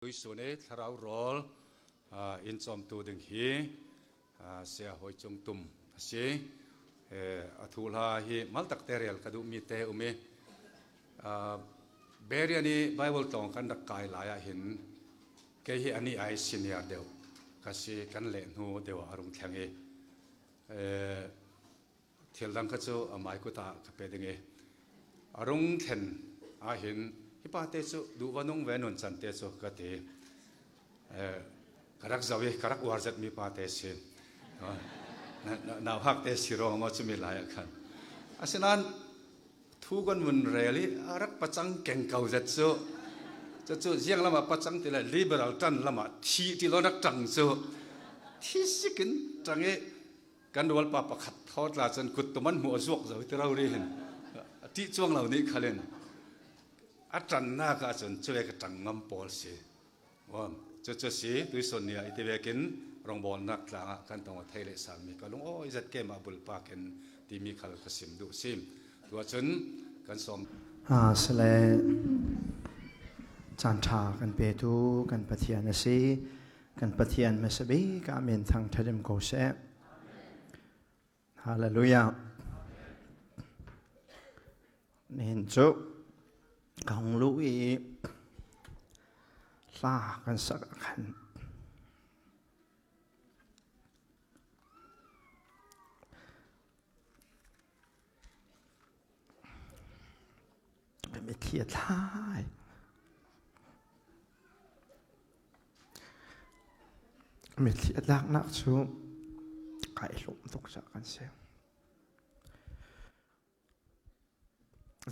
Tuisun i thlarau rawl in cawmtu ding hi saya hawi cung tum a si. A thu hla hi mal tak te rel ka duhmi te um i Berean i Bible tlawng kan rak kai lai ah hin kei hi ani ai senior deuh ka si kan leh hnu deuh ah a rung thleng i Thil dang kha cu amai kut ah ka pe ding i a rung thlen ahhin hi pa te cu duh va nung ve nun can te cu ka ti. Ka rak zoh i ka rak uar zetmi pa te si. Nau hak te si ruang maw cumi lai ah khan. Asinain thu kan vun rel i a rak pacang keng ko zet cu. Cucu ziang lam ah pacang ti le liberal ṭan lam ah thi ti lo rak ṭang cu thi sikin ṭang i Kan rualpa pakhat thawtla cun kuttum an hmuh a zuak zo ti ro ri hin ṭih cuang lo nih khalin a ṭannak ahcun cuve ka ṭang ngam pawl si. Cu cu si tuisun ni ah iti vekin rongbawlnak tlang ah kan tong a thei le sami ka lung oi zat ke ma bulpa khin timi khal ka sim duh sim. Tu ahcun kan som. Sale caan ṭha kan petu kan Pathian a si. Kan Pathian hmasa bik ah min thangṭhat in ko seh. Hallelujah. Nihin cu ka hung luh i hla kan sak ah khan ka mitthli a thlai. Mitthli a tlaknak cu kai hlawm tuk caah kan si.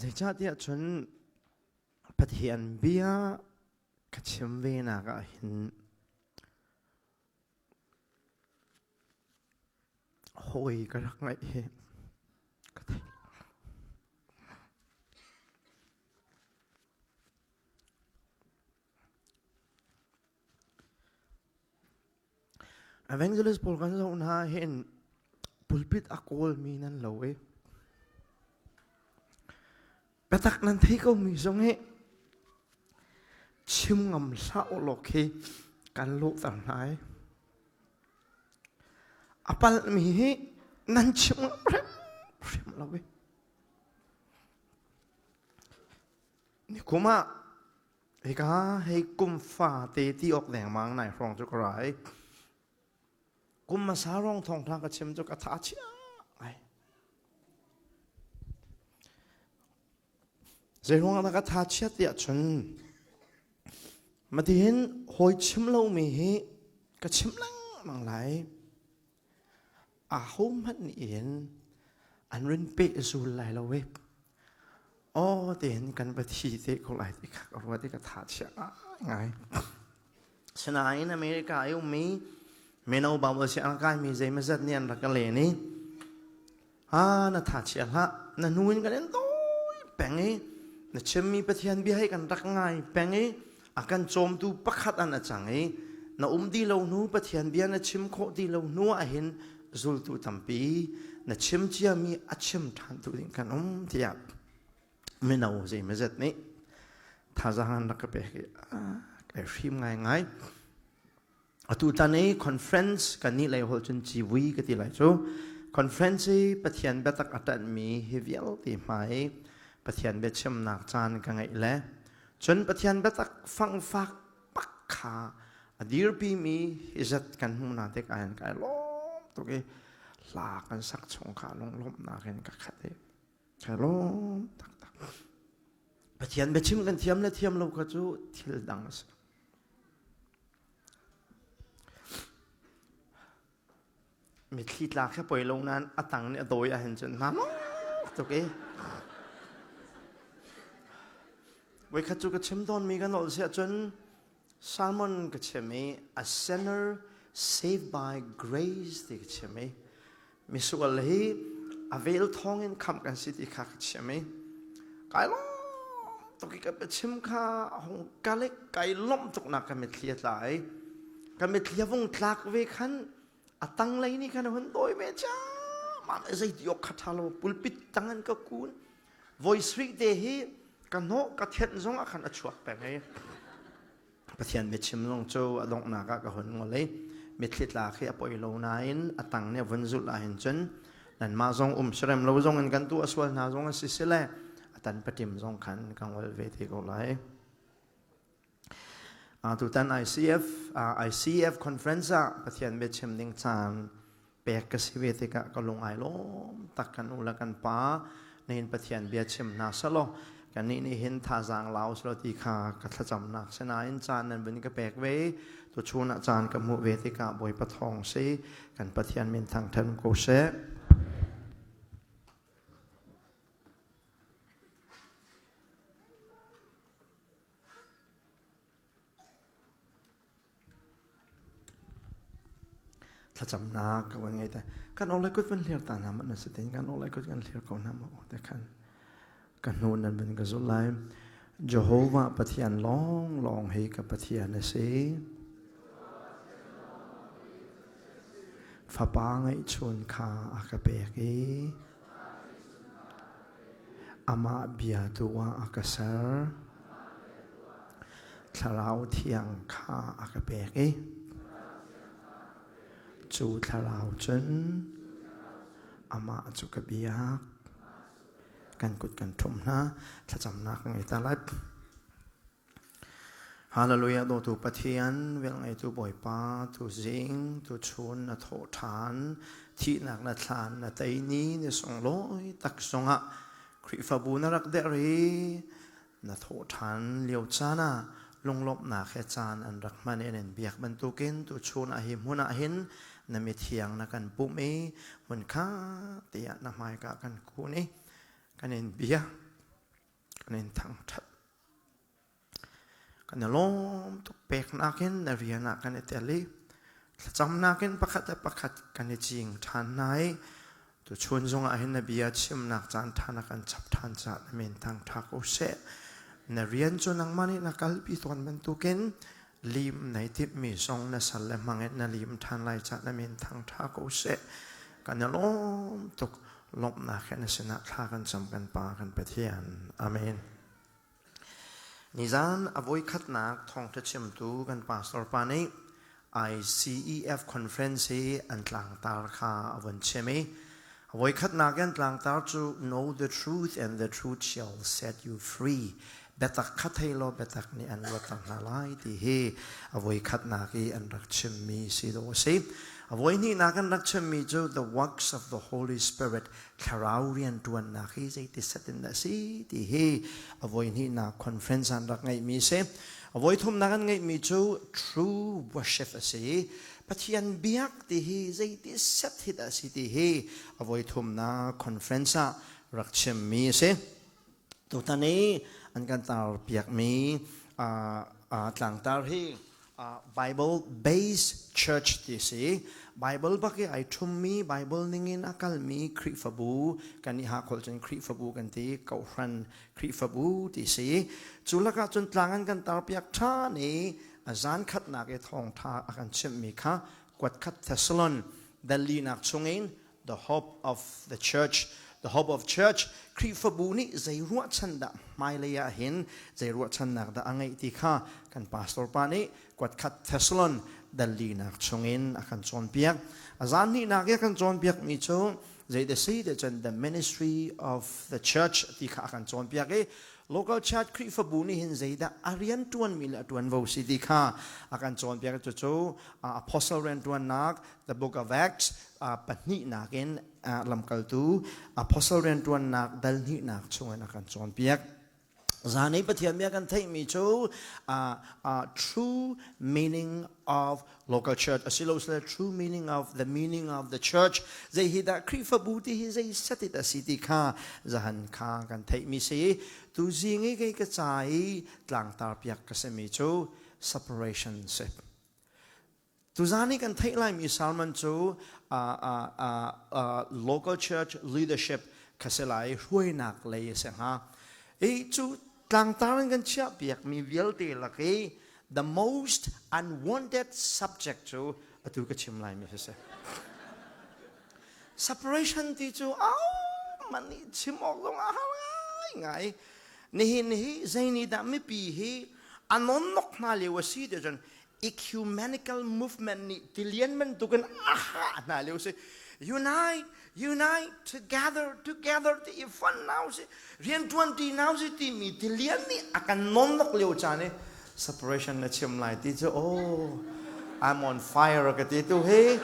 Zeicahtiah cun Pathian bia ka chim ve nak ah hin hawi ka rak ngaih hi ka thei. Evangelist pawl kan zoh hna hin pulpit a kawlmi nan lo i biatak nan thei komi zong hi chim ngam hlah u law khi kan lawhter hna i a palhmi hi nan chim ngam hrimhrim lo i Nikum ah hika hei kum fate ti awk lengmang nai hrawng cu ka ra i kum hmasa rong thawngtha ka chim cu ka tha chia ngai. Zei ruang ah ka tha chiat tiah cun matihin hawi chim lomi hi ka chim lengmang lai. Aho hmanh nih hin an rin pehzul lai lo i aw tein kan va thi te ko lai ti kha ka ruat i ka tha chia ngai. Sinain America i ummi mino Bible sianginn kaimi zeimazat nih an rak ka len i ha na tha chia hlah na hnu in kan in dawi peng i na chimmi Pathian bia hi kan rak ngai peng i a kan cawmtu pakhat an a cang i na um ti lo hnu Pathian bia na chim khawh ti lo hnu ah hin zultu tampi na chim ciami a chim ṭhan tu ding kan um tiah mino zeimazet nih thazaang an rak ka pek i kai hrim ngaingai. Atutan i conference kan nih lei holh cun civui ka ti lai cu. Conference i Pathian biatak a ṭanhmi hi vialte hmai Pathian biachimnak caan ka ngeih le cun Pathian biatak fangfak pak kha a dirpimi hi zat kan hmuh tik ahhin kai lawm tuk i hla kan sak chung kha lunglawmhnak in ka khat i kai lawm taktak. Pathian biachim kan thiam le thiam lo kha cu thil dang a si. Mitthli tlak he poi lo nain a tang nih a dawi ahhin cun hna tuk i Voikhat cu ka chim tawnmi ka nolh siah cun sermon ka chim i a sinner saved by grace ti ka chim i misual hi a vel thawngin khamh kan si ti kha ka chim i kai lawm tuk i ka biachim kha hung kalik kai lawmh tuk nak ka mitthli a tla i ka mitthli a vung tlak ve khan a tanglei nih khan a hun dawi ve cha ma zei ti awk kha ṭha lo pulpit tang an ka kun voice te hi ka hnawh ka thenh zong ah khan a chuak peng ei. Pathian biachim zong cu a donghnak ah ka hun ngol i mitthli tlak hi a poi lo nain a tang nih a vun zulh ahhin cun nanmah zong um serem lo zong in kan tuah sual hna zong a si sile a tan paṭim zong khan ka ngol ve te ko lai. Tutan ICF ICF conference ah Pathian biachim ding caan pek ka si ve tikah ka lung ai lawm tak. Kan u le kan pa nihin Pathian bia chim hna selaw kannih nih hin thazaang lau selaw ti kha ka thlacamnak. Sinain caan nan vun ka pek ve, tuchun ah caan ka hmuh ve tikah Bawipa thawng si kan Pathian min thangṭhat ko seh. Thlacamnak ka van ngei te. Kan orhlei kut van hlir ta hna ma na si tin kan orhlei kut kan hlir ko hna ma te khan ka hnu nan van ka zulh lai. Jehovah Pathian lawng lawng hi ka Pathian a si. Fapa ngeihchun kha a ka pek i Amah bia tu ah a ka ser. Thlarau Thiang kha a ka pek i cu thlarau cun amah cu ka biak. Kan kut kan ṭhumh hna, thlacamnak ka ngei ta lai. Hallelujah. Dawtu Pathian, velngeitu Bawipa, tu zing tu chun na thawh ṭhan, thihnak na thlan na tei ni ni sunglawi tak zongah Khrihfabu na rak derh i na thawh ṭhan lio caan ah lunglawmhnak he caan an rak hman i an in biak bantukin tu chun ah hi hmun ah hin na mithiang na kan pumh i hmun kha tiah na hmaika kan kun i kan in biak, kan in thangṭhat. Kan i lawm tuk. Peknak in na rian ah kan i tel i thlacamnak in pakhat le pakhat kan i cing ṭhan hna i tuchun zong ah hin na bia chimnak caan ṭha na kan chap ṭhan caah na min thangṭha ko seh. Na rian cu nangmah nih na kalpi tawn bantukin lim nai timhmi zong na sal le hmang in na lim ṭhan lai caah na min thangṭha ko seh. Kan i lawm tuk. Lawmhnak he na sinah thla kan cam, kan Pa, kan Pathian. Amen. Nizan a voikhatnak thawngṭha chimtu kan pastor pa nih ICEF conference hi an tlangtar kha a vun chim i a voikhatnak an tlangtar cu "Know the truth and the truth shall set you free." Biatak kha thei law biatak nih an luatter hna lai ti hi a voikhatnak i an rak chimmi si dawh a si. A voihnihnak an rak chimmi cu "The works of the Holy Spirit," thlarau rianṭuannak hi zeiti set in dah si ti hi a voihnihnak conference an rak ngeihmi a si. A voithumnak an ngeihmi cu true worship a si. Pathian biak ti hi zeiti set hi dah si ti hi a voithumnak conference ah rak chimmi a si. Tutan i an kan tar piakmi tlangtar hi Bible based church ti si. Bible bak i ai ṭhummi, Bible ningin a kalmi Khrihfabu kan i hakhol cun Khrihfabu kan ti, kohhran Khrihfabu ti si. Cu lakah cun tlang an kan tarpiak ṭhan i a zan khatnak i thawngṭha a kan chimhmi kha kuatkhat Thessalon Delhi-nak chungin the hope of the church, the hope of church, Khrihfabu nih zei ruahchan dah hmailei ah hin zei ruahchannak dah a ngeih ti kha kan pastor pa nih kuatkhat Thessalon dallinak chungin a kan cawnpiak. A zan hnihnak i a kan cawnpiakmi cu zei da si te cun the ministry of the church ti kha a kan cawnpiak i local church Khrihfabu nih hin zeidah a rian ṭuanmi le a ṭuanvo si ti kha a kan cawnpiak. Cucu apostle rianṭuannak, the book of Acts pahnihnak in lamkaltu apostle rianṭuannak dal hnihnak chungin a kan cawnpiak. Zan i Pathian bia kan theihmi cu true meaning of local church asilosile true meaning of the meaning of the church, zei hi dah Khrihfabu ti hi zei setit a si ti kha zahan kha kan theihmi si. Tu zing i kei ka ca i tlangtar piak ka simi cu separation si. Tuzan i kan theih laimi sermon cu local church leadership kha si lai, hruainak lei a si hnga. I cu tlangtar in kan chiah piakmi vialte lak i the most unwanted subject cu atu ka chim laimi si. Separation ti cu au man nih chim awk zong a har ngai ngai. Nihin hi zei nih dah mipi hi Anon nok hna lio a si ti cun ecumenical movement nih tilian bantukin a hah hna lio si. Unite, unite, together, together ti i fun nau si, rianṭuan ti nau si timi tilian nih a kan non nok lio caan i separation na chim lai ti cu oh I'm on fire ka ti tu hi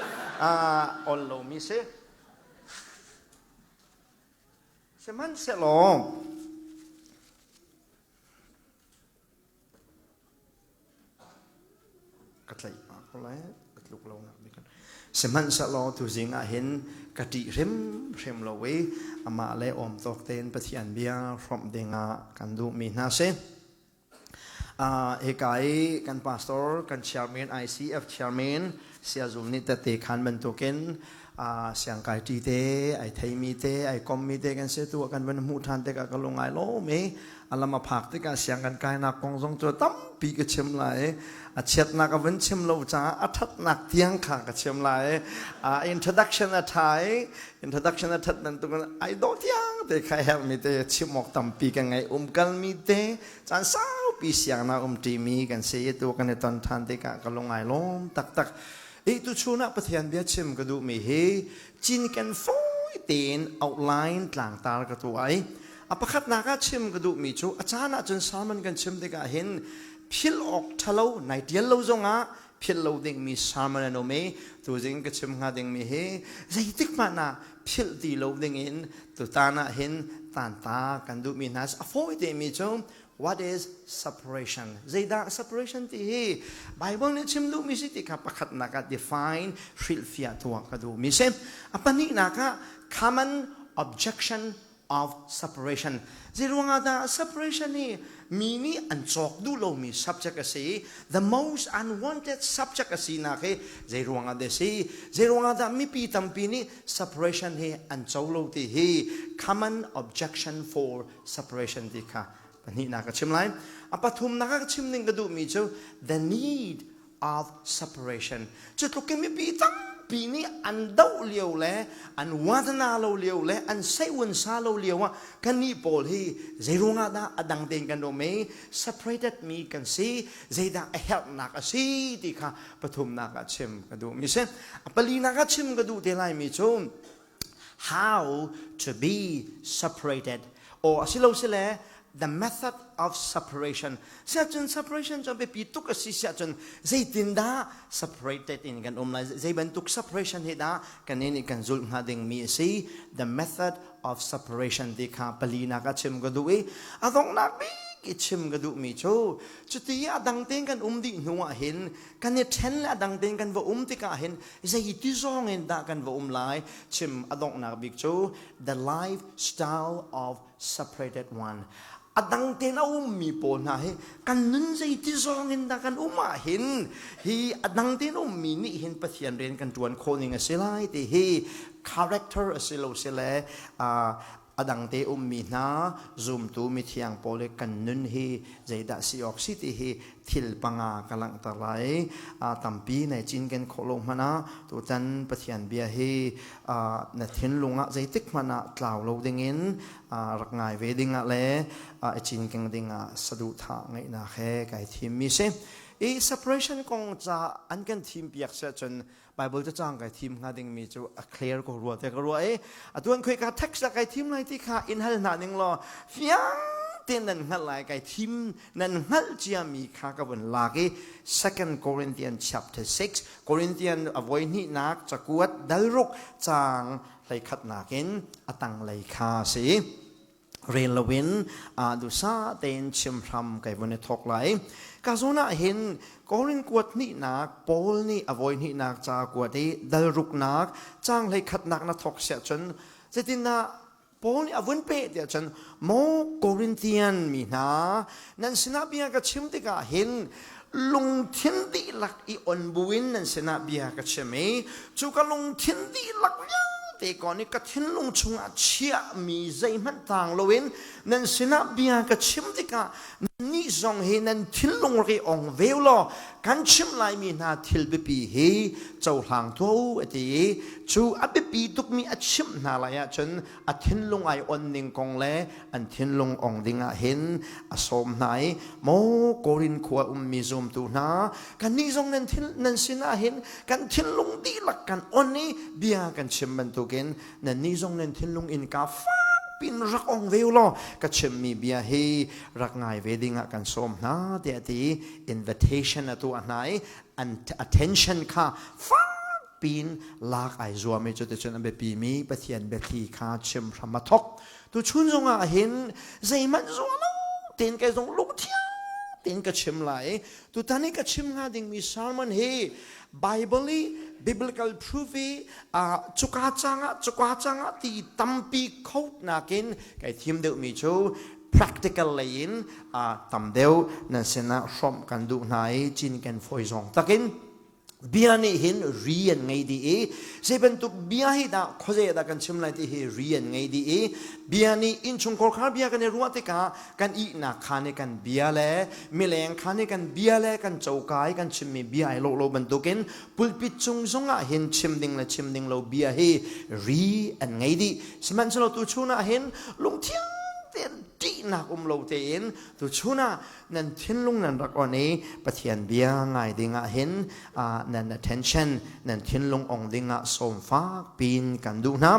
on lomi si. Sihmanhsehlaw ka tlaih pah ko lai ka tluk lo nak bik. Sihmanhsehlaw tuzing ah hin ka ṭih hrimhrim lo i amah le awm tawk tein Pathian bia hrawmh dingah kan duhmi hna si. Hika i kan pastor, kan chairman, ICF chairman, Siazum nih tette khan bantukin siangkai ṭi te, ai theimi te, ai kommi te kan si tu kan van hmuh ṭhan tikah ka lung ai lawm i a lam a phak tikah siang kan kainak kong zong cu tampi ka chim lai. A chiatnak a vun chim lo caah a ṭhatnak tiang kha ka chim lai. Introduction a ṭha i introduction a ṭhat bantukin ai dawh tiang te kha herhmi te chim awk tampi ka ngei. Umkalmi te caan saupi siang na um ṭimi kan si i tu kan i ton ṭhan tikah ka lung ai lawm taktak. I tuchun ah Pathian bia chim ka duhmi hi cinken fawi tein outline tlangtar ka tuah i a pakhatnak ah chim ka duhmi cu a caan ahcun sermon kan chim tikah hin philh awk ṭhalo nai ṭial lo zongah philh lo dingmi sermon an um i tuzing ka chim hnga dingmi hi zeitik hmanh ah philh ti lo dingin tutan ah hin tanta kan duhmi hna a fawi temi cu what is separation? Zeidah separation ti hi Bible nih chim duhmi si ti kha pakhatnak ah define hrilhfiah tuah ka duhmi si. A pahnihnak ah common objection of separation. Zeiruangah dah separation hi mi nih an cawk duh lomi subject a si. The most unwanted subject a sinak hi zeiruangah dah si? Zeiruangah dah mipi tampi nih separation hi an co lo ti hi common objection for separation ti kha pahnihnak ka chim lai. A pathumnak ah ka chim ning ka duhmi cu the need of separation. Cu tluk in mipi tampi nih an doh lio le an wadana lo lio le an seiun sa lo lio ah kannih pawl hi zeiruangah dah a dang tein kan um i separated mi kan si, zeidah a herhnak a si ti kha pathumnak ah chim ka duhmi si. A palinak ah chim ka duh te laimi cu how to be separated or asilo sile the method of separation. Siahcun separation cu biapi tuk a si siahcun zeitindah separated in kan um lai, zei bantuk separation hi dah kan nih kan zulh hnga ding mi a si, the method of separation ti kha palinak ah chim ka duh i a donghnak bik i chim ka duhmi cu cuti a dang tein kan um dih hnu ah hin kan i ṭhen le a dang tein kan va um tikah hin zeiti zong in dah kan va um lai chim a donghnak bik cu the lifestyle of separated one. A dang tein a ummi pawl hna hi kan nun zeiti zong in dah kan um ah hin hi a dang tein ummi nih hin Pathian rian kan ṭuan khawh ning a si lai ti hi character a si lo si le a dangte ummi hna zumtu mithiang pawl i kan nun hi zeidah si awk si ti hi thil panga ka langhter lai. Tampi nai cinken khawh lo hmanh ah tutan Pathian bia hi na thinlung ah zeitik hmanh ah tlau lo dingin rak ngai ve dingah le i cinkeng dingah saduhthah ngeihnak he kai thimmi si. I separation kong ca an kan thim piak siah cun Bible cacang kai thim hnga dingmi cu a clear ko rua te ka ruah i atuan khoi ka text kai thim lai ti kha in hal hna ning law fiang tein nan hngalh lai. Kai thim nan hngalh ciami kha ka vun lak i 2 Corinthians chapter 6, Corinthian a voi hnihnak cakuat dalruk caang 11nak in a tanglei kha si rel loin duhsah tein chim hram kai vun i thawk lai. Ka zawn ah hin Korin kuat hnihnak Paul nih a voi hnihnak ca kuat i dalruknak caang 11nak na thawk siah cun zeitindah Paul nih a vun peh tiah cun, maw Corinthian mi hna, nan sinah bia ka chim tikah hin lungthin dihlak i on buin nan sinah bia ka chim i cu ka lungthin dihlak vialte ko nih ka thinlung chungah chiahmi zeihmanh tang loin nan sinah bia ka chim tikah. Nih zong hi nan thinlung rak i ong ve law kan chimh laimi hna thil biapi hi cohlang tuah u a ti i cu a biapi tukmi a chimh hna lai ahcun a thinlung ai on ning kong le an thinlung ong ding ah hin a sawm hna i maw Korin khua ummi zumtu hna kannih zong nan thin nan sinah hin kan thinlung dihlak kan on i bia kan chim bantukin nannih zong nan thinlung innka fakpin rak ong ve u law ka chimmi bia hi rak ngai ve ding ah kan sawm hna tiah ti invitation a tuah hna i an attention kha fakpin lak ai zuam i cuticun a biapi mi Pathian biathli kha chim hram a thok. Tu chun zong ah hin zeihmanh zuah lo tein kei zong lungthiang tein ka chim lai. Tutan i ka chim hnga dingmi sermon hi Bible i biblical proof i cuka cangah cuka cangah ti tampi quote nakin kai thim deuhmi cu practical lei in tam deuh nan sinah hrawmh kan duh hna i cin kan fawi zong takin bia nih hin ri an ngei dih i zei bantuk bia hi dah khuazei dah kan chim lai ti hi ri an ngei dih i bia nih innchungkhar khar bia kan i ruah tikah kan ihnak khaan i kan bia le mileng khaan i kan bia le kan coka i kan chimmi bia ai lawh lo bantukin pulpit cung zongah hin chim ding le chim ding lo bia hi ri an ngei dih. Sihmanhsehlaw tu chun ah hin lungthiang tein ṭihnak um lo tein tu chun ah nan thinlung nan rak on i Pathian bia ngai ding ah hin nan attention nan thinlung ong ding ah sawm fak pin kan duh hna.